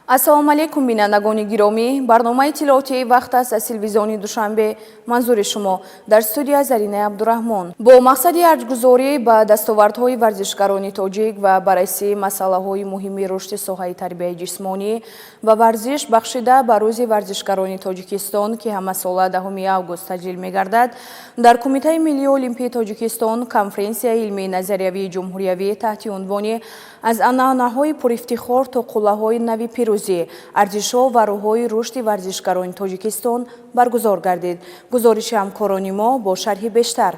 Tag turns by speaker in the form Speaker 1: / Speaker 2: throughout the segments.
Speaker 1: Ассалому алайкум, бинандагони гиромӣ. Барномаи иттилоотии «Вақт» аст аз телевизиони Душанбе. Манзури шумо дар студия Заринаи Абдураҳмон. Бо мақсади арҷгузорӣ ба дастовардҳои варзишгарони тоҷик ва баррасии масъалаҳои муҳими рушди соҳаи тарбияи ҷисмонӣ ва варзиш, бахшида ба Рӯзи варзишгарони Тоҷикистон, ки ҳамасола 10 август таҷлил мегардад, дар Кумитаи миллии олимпии Тоҷикистон конференсияи илмии назариявии ҷумҳуриявӣ таҳти унвони «Аз анъанаҳои пурифтихор то қуллаҳои нави пирӯзӣ: арзишҳо ва роҳҳои рушди варзишгарони Тоҷикистон» баргузор гардид. Гузориши ҳамкорони мо бо шарҳи бештар.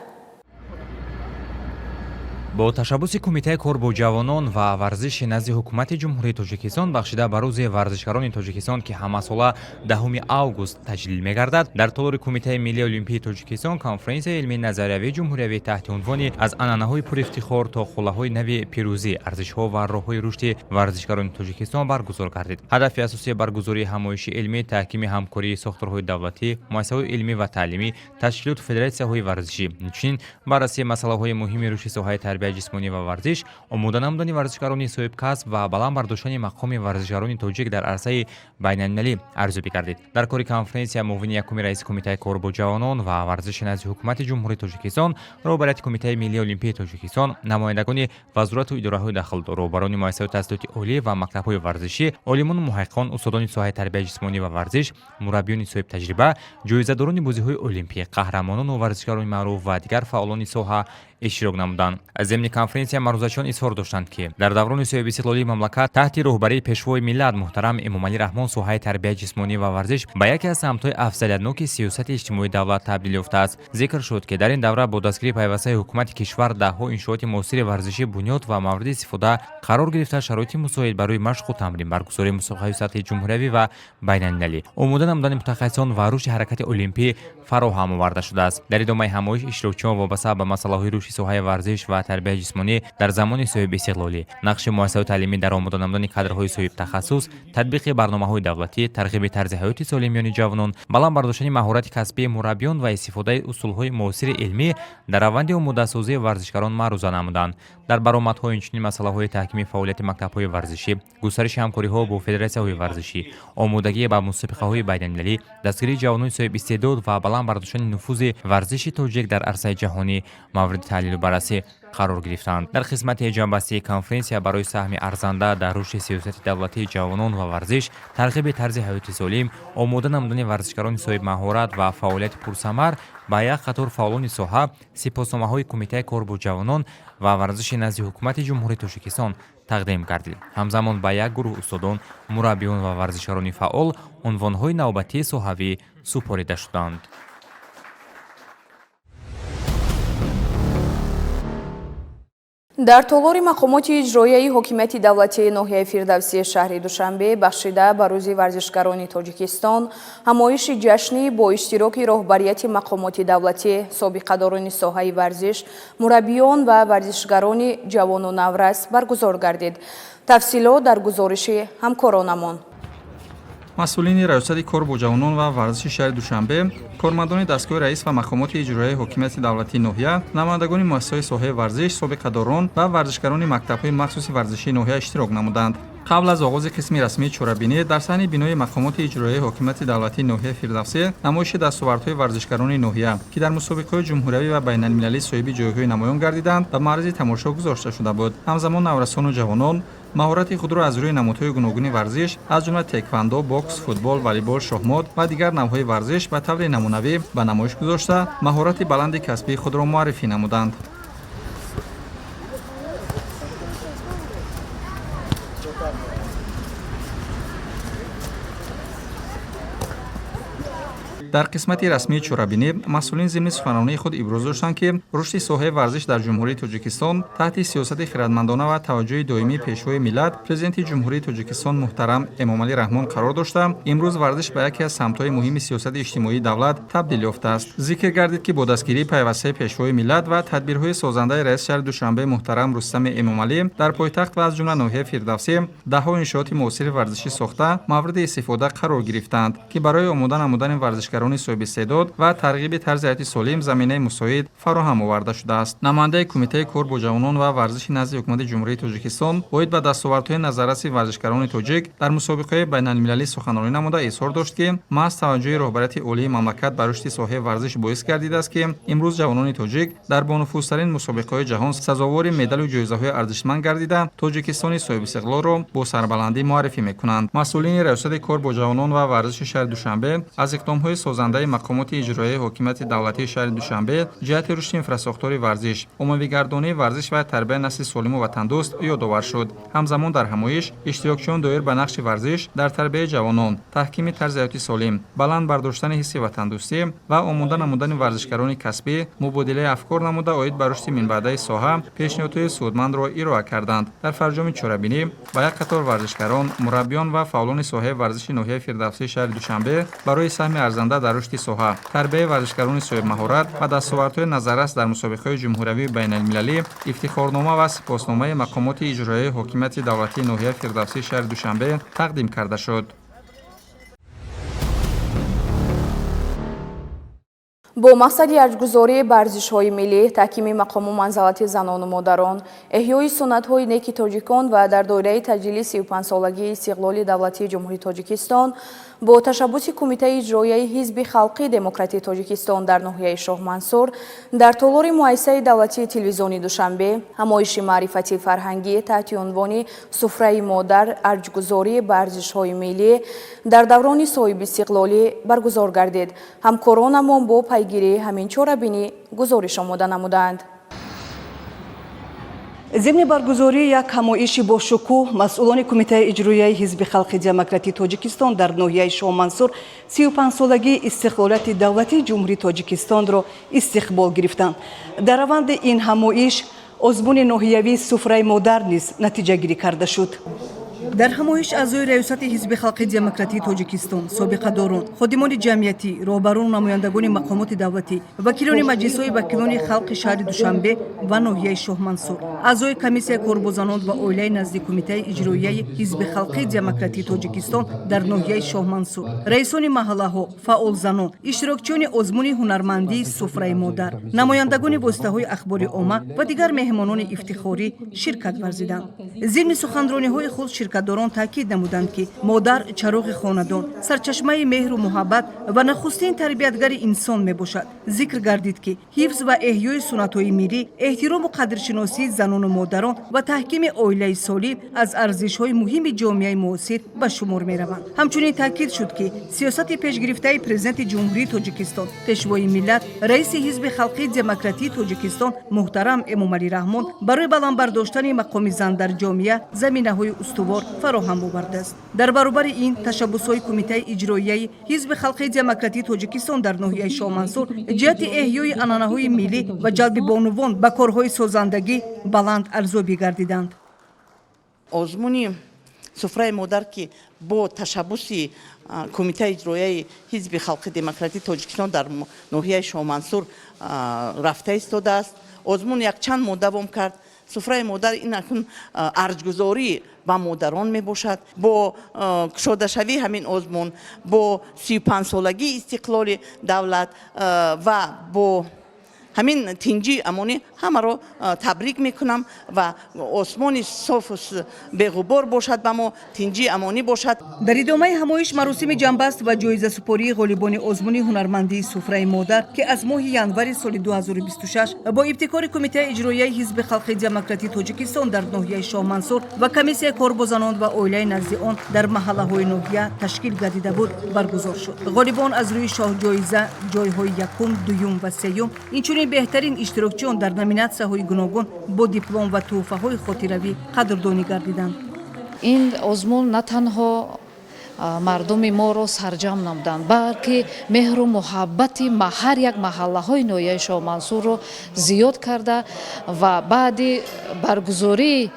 Speaker 2: Бо ташаббуси Кумитаи кор бо ҷавонон ва варзиши назди Ҳукумати Ҷумҳурии Тоҷикистон, бахшида ба Рӯзи варзишгарони Тоҷикистон, ки ҳамасола 10 август таҷлил мегардад, дар толори Кумитаи миллии олимпии Тоҷикистон конференсияи илмии назариявии ҷумҳуриявӣ таҳти унвони «Аз анъанаҳои пурифтихор то қуллаҳои нави пирӯзӣ: арзишҳо ва роҳҳои рушди варзишгарони Тоҷикистон» баргузор гардид. Ҳадафи асосии баргузории ҳамоиши илмӣ таҳкими ҳамкории сохторҳои давлатӣ, муассисаҳои илмӣ ва таълимӣ, ташкилоту федератсияҳои варзишӣ, инчунин баррасии масъалаҳои муҳими рушди соҳаи тарбияи ҷисмонӣ ва варзиш, омода намудани варзишгарони соҳибкасб ва баланд бардоштани мақоми варзишгарони тоҷик дар арсаи байналмилалӣ арзёбӣ гардид. Дар кори конференсия муовини якуми раиси Кумитаи кор бо ҷавонон ва варзиши назди Ҳукумати Ҷумҳурии Тоҷикистон, роҳбарияти Кумитаи миллии олимпии Тоҷикистон, намояндагони вазорату идораҳои дахлдор, роҳбарони муассисаҳои таҳсилоти олӣ ва мактабҳои варзишӣ, олимону муҳаққиқон, устодони соҳаи тарбияи ҷисмонӣ ва варзиш, мураббиёни соҳибтаҷриба, ҷоизадорони бозиҳои олимпӣ, қаҳрамонону варзишгарони маъруф ва дигар фаъолони соҳа иштирок намуданд. Зимни конференсия маърузачиён изҳор доштанд, ки дар даврони соҳибистиқлолии мамлакат таҳти роҳбарии Пешвои миллат муҳтарам Эмомалӣ Раҳмон соҳаи тарбияи ҷисмонӣ ва варзиш ба яке аз самтҳои афзалиятноки сиёсати иҷтимоии давлат табдил ёфтааст. Зикр шуд, ки дар ин давра бо дастгирии пайвастаи ҳукумати кишвар даҳҳо иншооти муосири варзишӣ бунёд ва мавриди истифода қарор гирифта, шароити мусоид барои машқу тамрин, баргузории мусобиқаҳои сатҳи ҷумҳуриявӣ ва байналмилалӣ, омода намудани мутахассисон ва рушди ҳаракати олимпӣ фароҳам оварда шудааст. Дар идомаи ҳамоиш иштирокчиён вобаста ба масъалаҳои рушди соҳаи варзиш ва тарбияи ҷисмонӣ дар замони соҳибистиқлолӣ, нақши муассисаҳои таълимӣ дар омода намудани кадрҳои соҳибтахассус, татбиқи барномаҳои давлатӣ, тарғиби тарзи ҳаёти солим миёни ҷавонон, баланд бардоштани маҳорати касбии мураббиён ва истифодаи усулҳои муосири илмӣ дар раванди омодасозии варзишгарон маъруза намуданд. Дар баромадҳо инчунин масъалаҳои таҳкими фаъолияти мактабҳои варзишӣ, густариши ҳамкориҳо бо федератсияҳои варзишӣ, омодагӣ ба мусобиқаҳои байналмилалӣ, дастгирии ҷавонони соҳибистеъдод ва баланд бардоштани нуфузи варзиши тоҷик дар арсаи ҷаҳонӣ мавриди таҳлилу баррасӣ қарор гирифтанд. Дар қисмати ҷамъбастии конференсия барои саҳми арзанда дар рушди сиёсати давлатии ҷавонон ва варзиш, тарғиби тарзи ҳаёти солим, омода намудани варзишгарони соҳибмаҳорат ва фаъолияти пурсамар ба як қатор фаъолони соҳа сипосномаҳои Кумитаи кор бо ҷавонон ва варзиши назди Ҳукумати Ҷумҳурии Тоҷикистон тақдим гардид. Ҳамзамон ба як гурӯҳ устодон, мураббиён ва варзишгарони фаъол унвонҳои навбатии соҳавӣ супорида шуданд.
Speaker 1: Дар толори мақомоти иҷроияи ҳокимияти давлатии ноҳияи Фирдавсии шаҳри Душанбе, бахшида ба Рӯзи варзишгарони Тоҷикистон, ҳамоиши ҷашнӣ бо иштироки роҳбарияти мақомоти давлатӣ, собиқадорони соҳаи варзиш, мураббиён ва варзишгарони ҷавону наврас баргузор гардид. Тафсилот дар гузориши ҳамкоронамон.
Speaker 3: Масъулини Раёсати кор бо ҷавонон ва варзиши шаҳри Душанбе, кормандони дастгоҳи раис ва мақомоти иҷроияи ҳокимияти давлатии ноҳия, намояндагони муассисаҳои соҳаи варзиш, собиқадорон ва варзишгарони мактабҳои махсуси варзишии ноҳия иштирок намуданд. Қабл аз оғози қисми расмии чорабинӣ дар саҳни бинои мақомоти иҷроияи ҳокимияти давлатии ноҳияи Фирдавсӣ намоиши дастовардҳои варзишгарони ноҳия, ки дар мусобиқаҳои ҷумҳуриявӣ ва байналмилалӣ соҳиби ҷойҳои намоён гардиданд, ба маързи тамошо гузошта шуда буд. Ҳамзамон наврасону ҷавонон маҳорати худро аз рӯи намудҳои гуногуни варзиш, аз ҷумла теквандо, бокс, футбол, волейбол, шоҳмот ва дигар навъҳои варзиш ба таври намунавӣ ба намоиш гузошта, маҳорати баланди касбии худро муаррифӣ намуданд. Дар қисмати расмии чорабинӣ масъулин зимни суханронии худ иброз доштанд, ки рушди соҳаи варзиш дар Ҷумҳурии Тоҷикистон таҳти сиёсати хирадмандона ва таваҷҷӯҳи доимии Пешвои миллат, Президенти Ҷумҳурии Тоҷикистон муҳтарам Эмомалӣ Раҳмон қарор дошта, имрӯз варзиш ба яке аз самтҳои муҳими сиёсати иҷтимоии давлат табдил ёфтааст. Зикр гардид, ки бо дастгирии пайвастаи Пешвои миллат ва тадбирҳои созандаи раиси шаҳри Душанбе муҳтарам Рустами Эмомалӣ дар пойтахт ва аз ҷумла ноҳияи Фирдавсӣ даҳҳо иншооти муосири варзишӣ сохта, мавриди истифода қарор гирифтаанд, ки барои омода намудани варзишгарон Варзишгарони соҳибистеъдод ва тарғиби тарзи ҳаёти солим заминаи мусоид фароҳам оварда шудааст. Намояндаи Кумитаи кор бо ҷавонон ва варзиши назди Ҳукумати Ҷумҳурии Тоҷикистон оид ба дастовардҳои назарраси варзишгарони тоҷик дар мусобиқаҳои байналмилалӣ суханронӣ намуда, изҳор дошт, ки маҳз таваҷҷӯҳи роҳбарияти олии мамлакат ба рушди соҳаи варзиш боис гардидааст, ки имрӯз ҷавонони тоҷик дар бонуфузтарин мусобиқаҳои ҷаҳон сазовори медалу ҷоизаҳои арзишманд гардида, Тоҷикистони соҳибистиқлолро бо сарбаландӣ муаррифӣ мекунанд. Масъулини Раёсати кор бо ҷавонон ва варзиши шаҳри Душанбе аз иқдомҳои созандаи мақомоти иҷроияи ҳокимияти давлатии шаҳри Душанбе ҷиҳати рушди инфрасохтори варзиш, умумигардонии варзиш ва тарбияи насли солиму ватандӯст ёдовар шуд. Ҳамзамон дар ҳамоиш иштирокчиён доир ба нақши варзиш дар тарбияи ҷавонон, таҳкими тарзи ҳаёти солим, баланд бардоштани ҳисси ватандӯстӣ ва омода намудани варзишгарони касбӣ мубодилаи афкор намуда, оид ба рушди минбаъдаи соҳа пешниҳодҳои судмандро ироа карданд. Дар фарҷоми чорабинӣ ба як қатор варзишгарон, мураббиён ва фаъолони соҳаи варзиши ноҳияи Фирдавсии шаҳри Душанбе барои саҳми арзанда дар рушди соҳа, тарбияи варзишгарони соҳибмаҳорат ва дастовардҳои назаррас дар мусобиқаҳои ҷумҳуриявию байналмилалӣ ифтихорнома ва сипосномаи мақомоти иҷроияи ҳокимияти давлатии ноҳияи Фирдавсии шаҳри Душанбе тақдим карда шуд.
Speaker 1: Бо мақсади арҷгузорӣ ба арзишҳои миллӣ, таҳкими мақому манзалати занону модарон, эҳёи суннатҳои неки тоҷикон ва дар доираи таҷлили 35-солагии истиқлоли давлатии Ҷумҳурии Тоҷикистон бо ташаббуси Кумитаи иҷроияи Ҳизби халқии демократии Тоҷикистон дар ноҳияи Шоҳмансур дар толори Муассисаи давлатии телевизиони Душанбе ҳамоиши маърифатии фарҳангӣ таҳти унвони «Суфраи модар: арҷгузорӣ ба арзишҳои миллӣ дар даврони соҳибистиқлолӣ» баргузор гардид. Ҳамкоронамон бо пайгирии ҳамин чорабинӣ гузориш омода намуданд.
Speaker 4: Зимни баргузории як ҳамоиши бошукӯҳ масъулони Кумитаи иҷроияи Ҳизби халқи демократии Тоҷикистон дар ноҳияи Шоҳмансур 35-солагии истиқлолияти давлатии Ҷумҳурии Тоҷикистонро истиқбол гирифтанд. Дар раванди ин ҳамоиш озмуни ноҳиявии «Суфраи модар» низ натиҷагирӣ карда шуд. Дар ҳамоиш аъзои Раёсати Ҳизби халқи демократии Тоҷикистон, собиқадорон, ходимони ҷамъиятӣ, роҳбарону намояндагони мақомоти давлатӣ, вакилони маҷлисҳои вакилони халқи шаҳри Душанбе ва ноҳияи Шоҳмансур, аъзои Комиссияи кор бо занон ва оилаи назди Кумитаи иҷроияи Ҳизби халқии демократии Тоҷикистон дар ноҳияи Шоҳмансур, раисони маҳаллаҳо, фаъолзанон, иштирокчиёни озмуни ҳунармандии «Суфраи модар», намояндагони воситаҳои ахбори омма ва дигар меҳмонони ифтихорӣ ширкат варзиданд. Зимни суханрониҳои худ ширкатдорон таъкид намуданд, ки модар чароғи хонадон, сарчашмаи меҳру муҳаббат ва нахустин тарбиятгари инсон мебошад. Зикр гардид, ки ҳифз ва эҳёи суннатҳои миллӣ, эҳтирому қадршиносии занону модарон ва таҳкими оилаи солим аз арзишҳои муҳими ҷомеаи муосир ба шумор мераванд. Ҳамчунин таъкид шуд, ки сиёсати пешгирифтаи Президенти Ҷумҳурии Тоҷикистон, Пешвои миллат, раиси Ҳизби халқии демократии Тоҷикистон муҳтарам Эмомалӣ Раҳмон барои баланд бардоштани мақоми зан дар ҷомеа заминаҳои устувор фароҳам овардааст. Дар баробари ин, ташаббусҳои Кумитаи иҷроияи Ҳизби халқии демократии Тоҷикистон дар ноҳияи Шоҳмансур ҷиҳати эҳёи анъанаҳои миллӣ ва ҷалби бонувон ба корҳои созандагӣ баланд арзёбӣ гардиданд.
Speaker 5: Озмуни «Суфраи модар», ки бо ташаббуси Кумитаи иҷроияи Ҳизби халқи демократии Тоҷикистон дар ноҳияи Шоҳмансур рафта истодааст, озмун якчанд моҳ давом кард. «Суфраи модар» ин акнун арҷгузорӣ ба модарон мебошад. Бо кушодашавии ҳамин озмун, бо 35-солагии истиқлоли давлат ва бо ҳамин тинҷӣ, амонӣ ҳамаро табрик мекунам ва осмони софу беғубор бошад, ба мо тинҷӣ, амонӣ бошад.
Speaker 4: Дар идомаи ҳамоиш маросими ҷамъбаст ва ҷоизасупории ғолибони озмуни ҳунармандии «Суфраи модар», ки аз моҳи январи соли 2026 бо ибтикори Кумитаи иҷроияи Ҳизби халқи демократии Тоҷикистон дар ноҳияи Шоҳмансур ва Комиссияи кор бо занон ва оилаи назди он дар маҳаллаҳои ноҳия ташкил гардида буд, баргузор шуд. Ғолибон аз рӯи шоҳҷоиза, ҷойҳои якум, дуюм ва сеюм, инчунин беҳтарин иштирокчиён дар номинатсияҳои гуногун бо диплом ва тӯҳфаҳои хотиравӣ қадрдонӣ гардиданд.
Speaker 6: Ин озмун на танҳо мардуми моро сарҷамъ намуданд, балки меҳру муҳаббати ҳар як маҳаллаҳои ноҳияи Шоҳмансурро зиёд карда ва баъди баргузории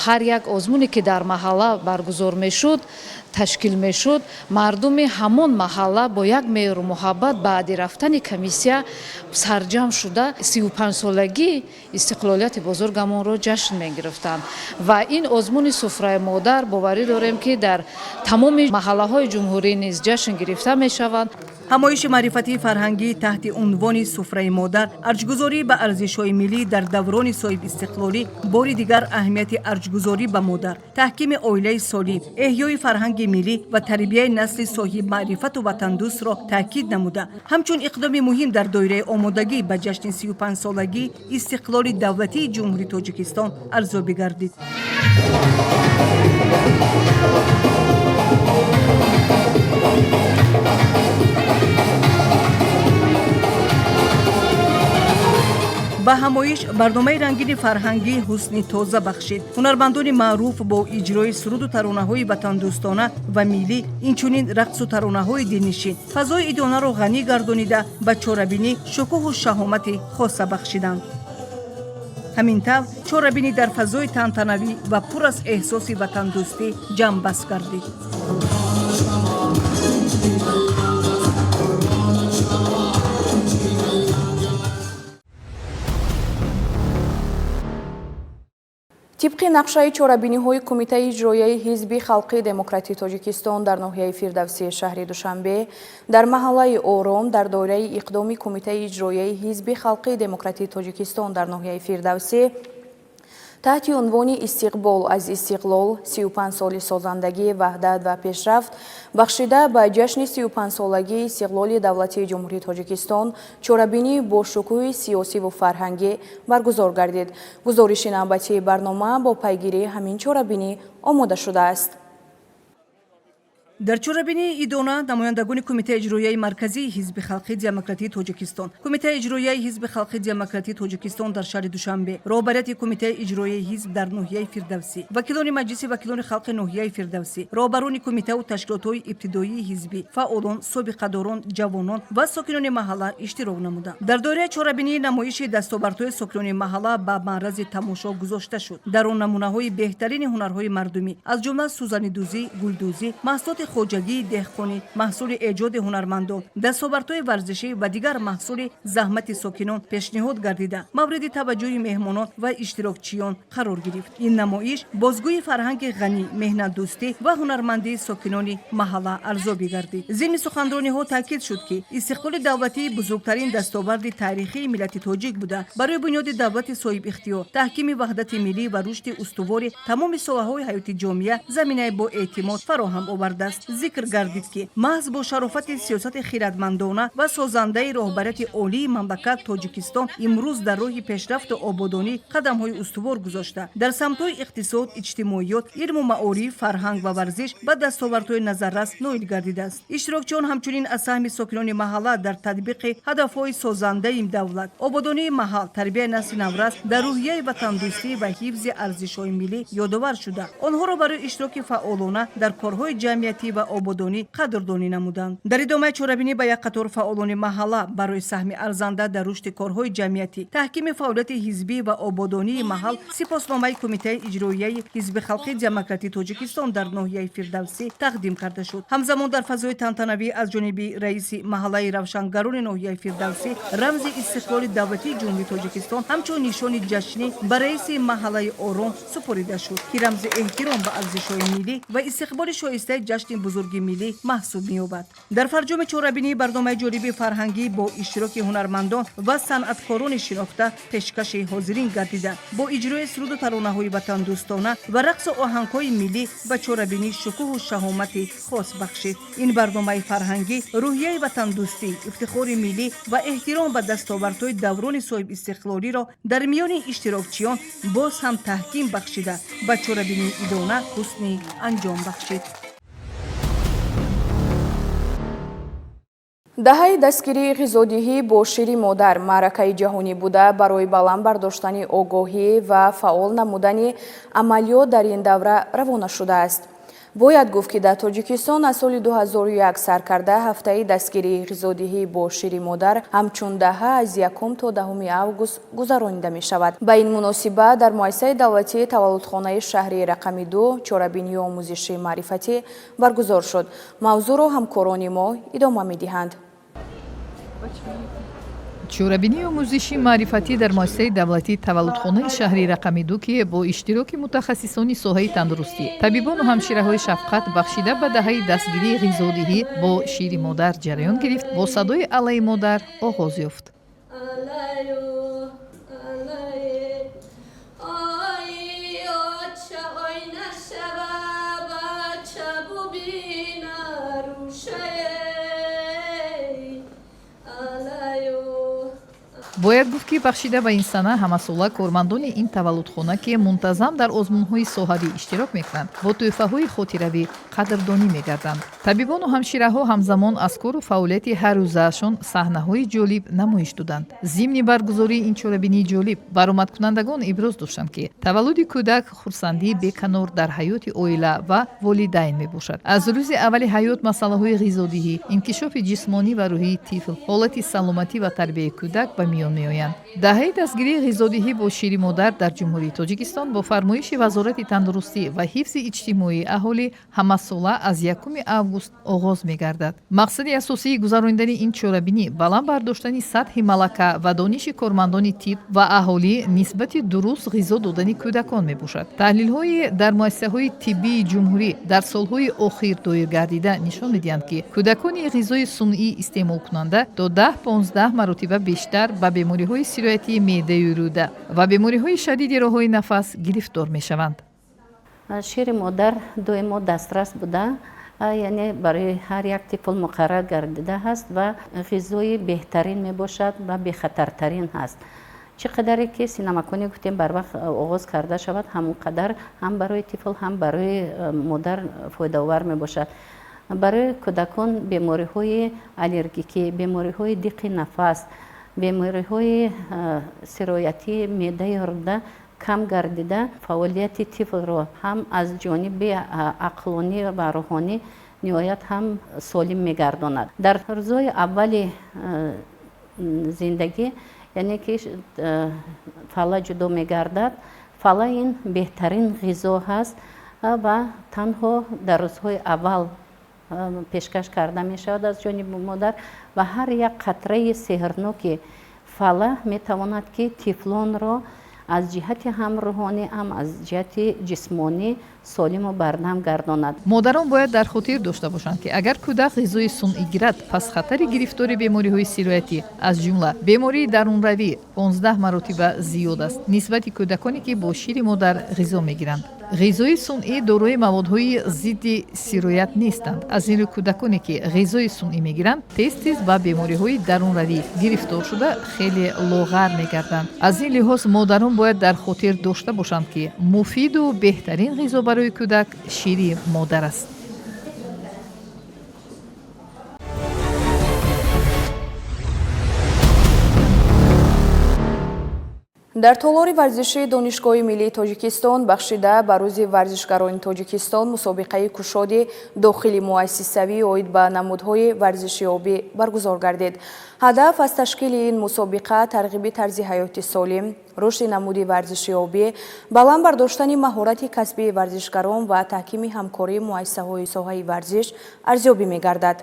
Speaker 6: ҳар як озмуне, ки дар маҳалла баргузор мешуд, ташкил мешуд, мардуми ҳамон маҳалла бо як меҳру муҳаббат баъди рафтани комиссия сарҷамъ шуда, 35-солагии истиқлолияти бузургамонро ҷашн мегирифтанд. Ва ин озмуни «Суфраи модар», боварӣ дорем, ки дар тамоми маҳаллаҳои ҷумҳурӣ низ ҷашн гирифта мешаванд.
Speaker 4: Ҳамоиши маърифатии фарҳангӣ таҳти унвони «Суфраи модар: арҷгузорӣ ба арзишҳои миллӣ дар даврони соҳибистиқлолӣ» бори дигар аҳамияти арҷгузорӣ ба модар, таҳкими оилаи солим, эҳёи фарҳанги миллӣ ва тарбияи насли соҳибмаърифату ватандӯстро таъкид намуда, ҳамчун иқдоми муҳим дар доираи омодагӣ ба ҷашни 35-солагии истиқлоли давлатии Ҷумҳурии Тоҷикистон арзёбӣ гардид. Ба ҳамоиш барномаи рангини фарҳангӣ ҳусни тоза бахшид. Ҳунармандони маъруф бо иҷрои суруду таронаҳои ватандӯстона ва миллӣ, инчунин рақсу таронаҳои дилнишин фазои идонаро ғанӣ гардонида, ба чорабинӣ шукӯҳу шаҳомати хоса бахшиданд. Ҳамин тавр, чорабинӣ дар фазои тантанавӣ ва пур аз эҳсоси ватандӯстӣ ҷамъбаст гардид.
Speaker 1: Тибқи нақшаи чорабиниҳои Кумитаи иҷроияи Ҳизби Халқи Демократии Тоҷикистон дар ноҳияи Фирдавсии шаҳри Душанбе, дар маҳаллаи Ором, дар доираи иқдоми Кумитаи иҷроияи Ҳизби Халқи Демократии Тоҷикистон дар ноҳияи Фирдавсӣ таҳти унвони «Истиқбол аз истиқлол: 35 соли созандагӣ, ваҳдат ва пешрафт», бахшида ба ҷашни 35-солагии истиқлоли давлатии Ҷумҳурии Тоҷикистон, чорабинии бошукӯҳи сиёсиву фарҳангӣ баргузор гардид. Гузориши навбатии барнома бо пайгирии ҳамин чорабинӣ омода шудааст.
Speaker 4: Дар чорабинии идона намояндагони Кумитаи иҷроияи марказии Ҳизби халқии демократии Тоҷикистон, Кумитаи иҷроияи Ҳизби халқии демократии Тоҷикистон дар шаҳри Душанбе, роҳбарияти Кумитаи иҷроияи ҳизб дар ноҳияи Фирдавсӣ, вакилони Маҷлиси вакилони халқи ноҳияи Фирдавсӣ, роҳбарони кумитаву ташкилотҳои ибтидоии ҳизбӣ, фаъолон, собиқадорон, ҷавонон ва сокинони маҳалла иштирок намуданд. Дар доираи чорабинии намоиши дастовардҳои сокинони маҳалла ба маърази тамошо гузошта шуд. Дар он намунаҳои беҳтарини ҳунарҳои мардумӣ, аз ҷумла сӯзанидӯзӣ, гулдӯзӣ, маҳсулоти хоҷагии деҳқонӣ, маҳсули эҷоди ҳунармандон, дастовардҳои варзишӣ ва дигар маҳсули заҳмати сокинон пешниҳод гардида, мавриди таваҷҷӯҳи меҳмонон ва иштирокчиён қарор гирифт. Ин намоиш бозгӯи фарҳанги ғанӣ, меҳнатдӯстӣ ва ҳунармандии сокинони маҳалла арзёбӣ гардид. Зимни суханрониҳо таъкид шуд, ки истиқлоли давлатӣ бузургтарин дастоварди таърихии миллати тоҷик буда, барои бунёди давлати соҳибихтиёр, таҳкими ваҳдати миллӣ ва рушди устувори тамоми соҳаҳои ҳаёти ҷомеа заминаи боэътимод фароҳам овардааст. Зикр гардид, ки маҳз бо шарофати сиёсати хиратмандона ва созандаи роҳбарияти олии мамлакат, Тоҷикистон имрӯз дар роҳи пешрафту ободонӣ қадамҳои устувор гузошта, дар самтҳои иқтисод, иҷтимоиёт, илму маориф, фарҳанг ва варзиш ба дастовардҳои назаррас ноил гардидааст. Иштирокчиён ҳамчунин аз саҳми сокинони маҳалла дар татбиқи ҳадафҳои созандаи давлат, ободонии маҳал, тарбияи насли наврас дар рӯҳияи ватандӯстӣ ва ҳифзи арзишҳои миллӣ ёдовар шуда, онҳоро барои иштироки фаъолона дар корҳои ҷамъиятӣ ва ободонӣ қадрдонӣ намуданд. Дар идомаи чорабинӣ ба як қатор фаъолони маҳалла барои саҳми арзанда дар рушди корҳои ҷамъиятӣ, таҳкими фаъолияти ҳизбӣ ва ободонии маҳал сипосномаи Кумитаи иҷроияи Ҳизби халқии демократии Тоҷикистон дар ноҳияи Фирдавсӣ тақдим карда шуд. Ҳамзамон, дар фазои тантанавӣ аз ҷониби раиси маҳаллаи Равшангарони ноҳияи Фирдавсӣ рамзи истиқлоли давлатии Ҷумҳурии Тоҷикистон ҳамчун нишони ҷашнӣ ба раиси маҳаллаи Ором супорида шуд, ки рамзи эҳтиром ба арзишҳои миллӣ ва истиқболи шоистаи ҷашни бузурги миллӣ маҳсуб меёбад. Дар фарҷоми чорабинӣ барномаи ҷолиби фарҳангӣ бо иштироки ҳунармандон ва санъаткорони шинохта пешкаши ҳозирин гардида, бо иҷрои суруду таронаҳои ватандӯстона ва рақсу оҳангҳои миллӣ ба чорабинӣ шукӯҳу шаҳомати хос бахшид. Ин барномаи фарҳангӣ рӯҳияи ватандӯстӣ, ифтихори миллӣ ва эҳтиром ба дастовардҳои даврони соҳибистиқлолиро дар миёни иштирокчиён боз ҳам таҳким бахшида, ба чорабинии идона ҳусни анҷом бахшид.
Speaker 1: Даҳаи дастгирии ғизодиҳӣ бо шири модар маъракаи ҷаҳонӣ буда, барои баланд бардоштани огоҳӣ ва фаъол намудани амалиёт дар ин давра равона шудааст. Бояд гуфт, ки дар Тоҷикистон аз соли 2001 сар карда ҳафтаи дастгирии ғизодиҳӣ бо шири модар ҳамчун даҳа аз 1 то 10 август гузаронида мешавад. Ба ин муносибат дар муассисаи давлатии таваллудхонаи шаҳри рақами 2 чорабинии омӯзиши маърифатӣ баргузор шуд. Мавзӯъро ҳамкорони мо идома медиҳанд.
Speaker 7: Чорабинии омӯзиши маърифатӣ дар муассисаи давлатии таваллудхонаи шаҳри рақами 2, ки бо иштироки мутахассисони соҳаи тандурустӣ, табибону ҳамшираҳои шафқат, бахшида ба даҳаи дастгирии ғизодиҳӣ бо шири модар ҷараён гирифт, бо садои аллаи модар оғоз ёфт. Бояд гуфт, ки бахшида ба ин сана ҳамасола кормандони ин таваллудхона, ки мунтазам дар озмунҳои соҳавӣ иштирок мекунанд, бо тӯҳфаҳои хотиравӣ қадрдонӣ мегарданд. Табибону ҳамшираҳо ҳамзамон аз кору фаъолияти ҳаррӯзаашон саҳнаҳои ҷолиб намоиш доданд. Зимни баргузории ин чорабинии ҷолиб баромадкунандагон иброз доштанд, ки таваллуди кӯдак хурсандии беканор дар ҳаёти оила ва волидайн мебошад. Аз рӯзи аввали ҳаёт масъалаҳои ғизодиҳӣ, инкишофи ҷисмонӣ ва рӯҳии тифл, ҳолати саломатӣ ва тарбияи кӯдак ба миён меоянд. Даҳаи дастгирии ғизодиҳӣ бо шири модар дар Ҷумҳурии Тоҷикистон бо фармоиши Вазорати тандурустӣ ва ҳифзи иҷтимоии аҳолӣ ҳамасола аз 1 август оғоз мегардад. Мақсади асосии гузаронидани ин чорабинӣ баланд бардоштани сатҳи малака ва дониши кормандони тиб ва аҳолӣ нисбати дуруст ғизо додани кӯдакон мебошад. Таҳлилҳои дар муассисаҳои тиббии ҷумҳурӣ дар солҳои охир доир гардида нишон медиҳанд, ки кӯдакони ғизои сунъӣ истеъмолкунанда то 10-15 маротиба бештар ба бемориҳои сироятии меъдаю рӯда ва бемориҳои шадиди роҳҳои нафас гирифтор мешаванд.
Speaker 8: Шири модар доимо дастрас буда, яъне барои ҳар як тифл муқаррар гардида ҳаст ва ғизои беҳтарин мебошад ва бехатартарин ҳаст. Чӣ қадаре ки синамаконӣ гуфтем барвақт оғоз карда шавад, ҳамон қадар ҳам барои тифл, ҳам барои модар фоидаовар мебошад. Барои кӯдакон бемориҳои аллергикӣ, бемориҳои диқи нафас, бемориҳои сироятии меъдаи рӯда кам гардида, фаъолияти тифлро ҳам аз ҷониби ақлонӣ ва рӯҳонӣ ниҳоят ҳам солим мегардонад. Дар рӯзҳои аввали зиндагӣ, яъне ки фала ҷудо мегардад. Фала ин беҳтарин ғизо ҳаст ва танҳо дар рӯзҳои аввал пешкаш карда мешавад аз ҷониби модар ва ҳар як қатраи сеҳрноки фала метавонад, ки тифлонро аз ҷиҳати ҳам рӯҳонӣ, ҳам аз ҷиҳати ҷисмонӣ солиму бардам гардонад.
Speaker 7: Модарон бояд дар хотир дошта бошанд, ки агар кӯдак ғизои сунъӣ гирад, пас хатари гирифтори бемориҳои сироятӣ, аз ҷумла бемории дарунравӣ, 15 маротиба зиёд аст нисбати кӯдаконе, ки бо шири модар ғизо мегиранд. Ғизои сунъӣ дорои маводҳои зидди сироят нестанд. Аз ин рӯ кӯдаконе, ки ғизои сунъӣ мегиранд, тез тез ба бемориҳои дарунравӣ гирифтор шуда, хеле лоғар мегарданд. Аз ин лиҳоз модарон бояд дар хотир дошта бошанд, ки муфиду беҳтарин ғизо барои кӯдак шири модар аст.
Speaker 1: Дар толори варзишии Донишгоҳи миллии Тоҷикистон бахшида ба рӯзи варзишгарони Тоҷикистон мусобиқаи кушоди дохили муассисавӣ оид ба намудҳои варзиши обӣ баргузор гардид. Ҳадаф аз ташкили ин мусобиқа тарғиби тарзи ҳаёти солим, рушди намуди варзиши обӣ, баланд бардоштани маҳорати касбии варзишгарон ва таҳкими ҳамкории муассисаҳои соҳаи варзиш арзёбӣ мегардад.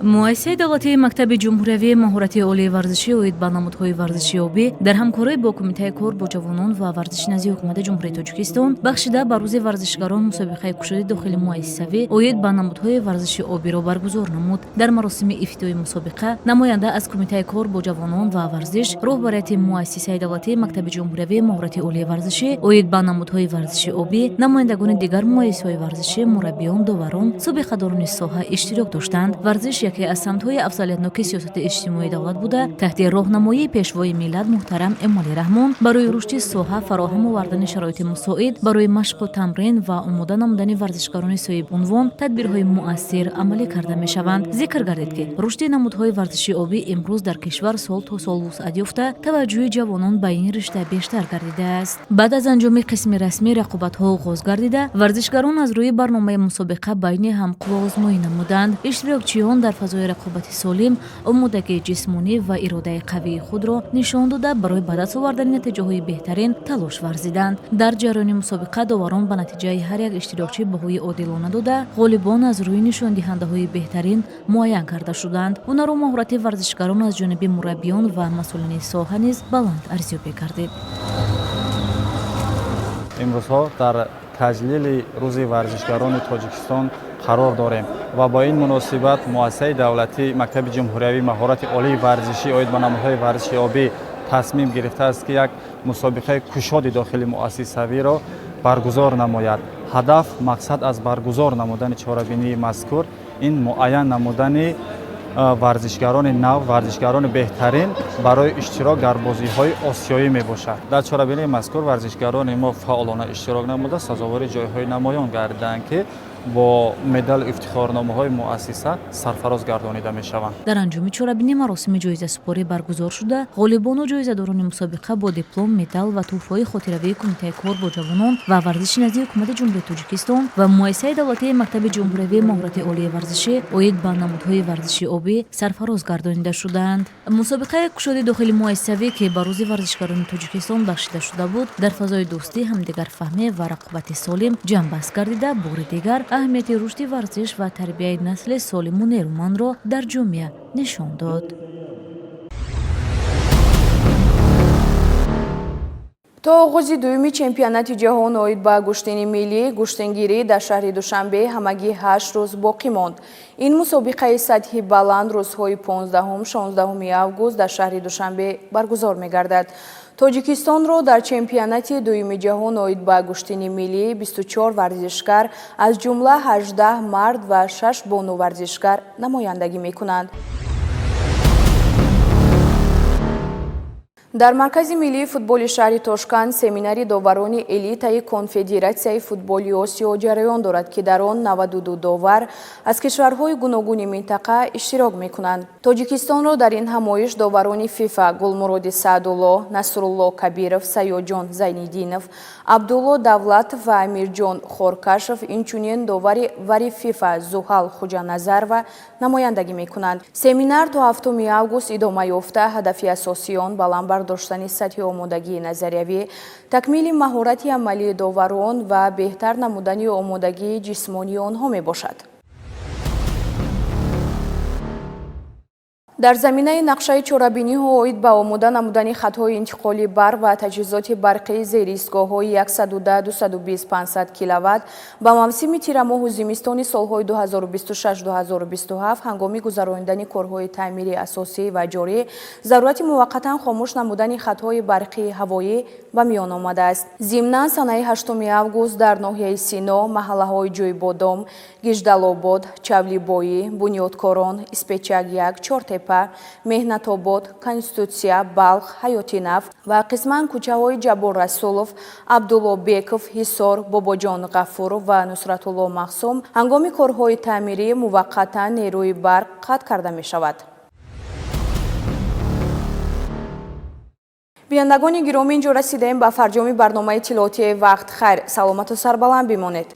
Speaker 9: Муассисаи давлатии мактаби ҷумҳуриявии маҳорати олии варзишӣ оид ба намудҳои варзиши обӣ дар ҳамкорӣ бо Кумитаи кор бо ҷавонон ва варзиши назди Ҳукумати Ҷумҳурии Тоҷикистон бахшида ба рӯзи варзишгарон мусобиқаи кушоди дохили муассисавӣ оид ба намудҳои варзиши обиро баргузор намуд. Дар маросими ифтитоҳи мусобиқа намоянда аз Кумитаи кор бо ҷавонон ва варзиш, роҳбарияти муассисаи давлатии мактаби ҷумҳуриявии маҳорати олии варзишӣ оид ба намудҳои варзиши обӣ, намояндагони дигар муассисаҳои варзишӣ, мураббиён, доварон, собиқадорони соҳа иштирок доштанд. Варзиш яке аз самтҳои афзалиятноки сиёсати иҷтимоии давлат буда, таҳти роҳнамоии Пешвои миллат муҳтарам Эмомалӣ Раҳмон барои рушди соҳа фароҳам овардани шароити мусоид барои машқу тамрин ва омода намудани варзишгарони соҳибунвон тадбирҳои муассир амалӣ карда мешаванд. Зикр гардид, ки рушди намудҳои варзиши обӣ имрӯз дар кишвар сол то сол вусъат ёфта, таваҷҷӯҳи ҷавонон ба ин ришта бештар гардидааст. Баъд аз анҷоми қисми расмӣ рақобатҳо оғоз гардида, варзишгарон аз рӯи барномаи мусобиқа байни ҳам қувваозмоӣ намуданд. Иштирокчиён дар дар фазои рақобати солим омодагии ҷисмонӣ ва иродаи қавии худро нишон дода, барои ба даст овардани натиҷаҳои беҳтарин талош варзиданд. Дар ҷараёни мусобиқа доварон ба натиҷаи ҳар як иштирокчӣ баҳои одилона дода, ғолибон аз рӯи нишондиҳандаҳои беҳтарин муайян карда шуданд. Ҳунару маҳорати варзишгарон аз ҷониби мураббиён ва масъулини соҳа низ баланд арзёбӣ гардид.
Speaker 10: Имрӯзҳо дар таҷлили Рӯзи варзишгарони Тоҷикистон қарор дорем ва бо ин муносибат муассисаи давлатии мактаби ҷумҳуриявии маҳорати олии варзишӣ оид ба намудҳои варзиши обӣ тасмим гирифтааст, ки як мусобиқаи кушоди дохили муассисавиро баргузор намояд. Ҳадаф, мақсад аз баргузор намудани чорабинии мазкур ин муайян намудани варзишгарони нав, варзишгарони беҳтарин барои иштирок дар бозиҳои осиёӣ мебошад. Дар чорабинии мазкур варзишгарони мо фаъолона иштирок намуда, сазовори ҷойҳои намоён гардиданд, ки бо медалу ифтихорномаҳои муассиса сарфароз гардонида мешаванд.
Speaker 9: Дар анҷоми чорабинӣ маросими ҷоизасупорӣ баргузор шуда, ғолибону ҷоизадорони мусобиқа бо диплом, медал ва тӯҳфаҳои хотиравии Кумитаи кор бо ҷавонон ва варзиши назди Ҳукумати Ҷумҳурии Тоҷикистон ва муассисаи давлатии мактаби ҷумҳуриявии маҳорати олии варзишӣ оид ба намудҳои варзиши обӣ сарфароз гардонида шуданд. Мусобиқаи кушоди дохили муассисавӣ, ки ба Рӯзи варзишгарони Тоҷикистон бахшида шуда буд, дар фазои дӯстӣ, ҳамдигарфаҳмӣ ва рақобати солим ҷамъбаст гардида, бори дигар аҳамияти рушди варзиш ва тарбияи насли солиму нерӯмандро дар ҷомеа нишон дод.
Speaker 1: То оғози дуюми чемпионати ҷаҳон оид ба гӯштини миллӣ гӯштингирӣ дар шаҳри Душанбе ҳамагӣ 8 рӯз боқӣ монд. Ин мусобиқаи сатҳи баланд рӯзҳои 15-16 август дар шаҳри Душанбе баргузор мегардад. Тоҷикистонро дар чемпионати дуюми ҷаҳон оид ба гӯштини миллӣ 24 варзишгар, аз ҷумла 18 мард ва 6 бону варзишгар намояндагӣ мекунанд. Дар Маркази миллии футболи шаҳри Тошканд семинари доварони элитаи Конфедератсияи футболи Осиё ҷараён дорад, ки дар он 92 довар аз кишварҳои гуногуни минтақа иштирок мекунанд. Тоҷикистонро дар ин ҳамоиш доварони ФИФА Гулмуроди Саъдулло, Насрулло Кабиров, Саёдҷон Зайниддинов, Абдулло Давлатов ва Амирҷон Хоркашов, инчунин довари вари ФИФА Зуҳал Хуҷаназарова намояндагӣ мекунанд. Семинар то 7 август идома ёфта, ҳадафи асосии он баланд бардоштани сатҳи омодагии назариявӣ, такмили маҳорати амалии доварон ва беҳтар намудани омодагии ҷисмонии онҳо мебошад. Дар заминаи нақшаи чорабиниҳо оид ба омода намудани хатҳои интиқоли барқ ва таҷҳизоти барқии зери истгоҳҳои 110, 220, 500 киловатт ба мавсими тирамоҳу зимистони солҳои 2026-2027, ҳангоми гузаронидани корҳои таъмири асосӣ ва ҷорӣ зарурати муваққатан хомӯш намудани хатҳои барқии ҳавоӣ ба миён омадааст. Зимнан, санаи 8 август дар ноҳияи Сино, маҳаллаҳои Ҷӯйбодом, Гиждалобод, Чавлибоӣ, Бунёдкорон, Испечак 1, Чортепа, Меҳнатобод, Конститутсия, Балх, Ҳаёти Нав ва қисман кӯчаҳои Ҷаббор Расулов, Абдуллобеков, Ҳисор, Бобоҷон Ғафуров ва Нусратулло Махсум ҳангоми корҳои таъмирӣ муваққатан нерӯи барқ қатъ карда мешавад. Бинандагони гиромӣ, инҷо расидаем ба фарҷоми барномаи иттилоотии «Вақт». Хайр, саломату сарбаланд бимонед.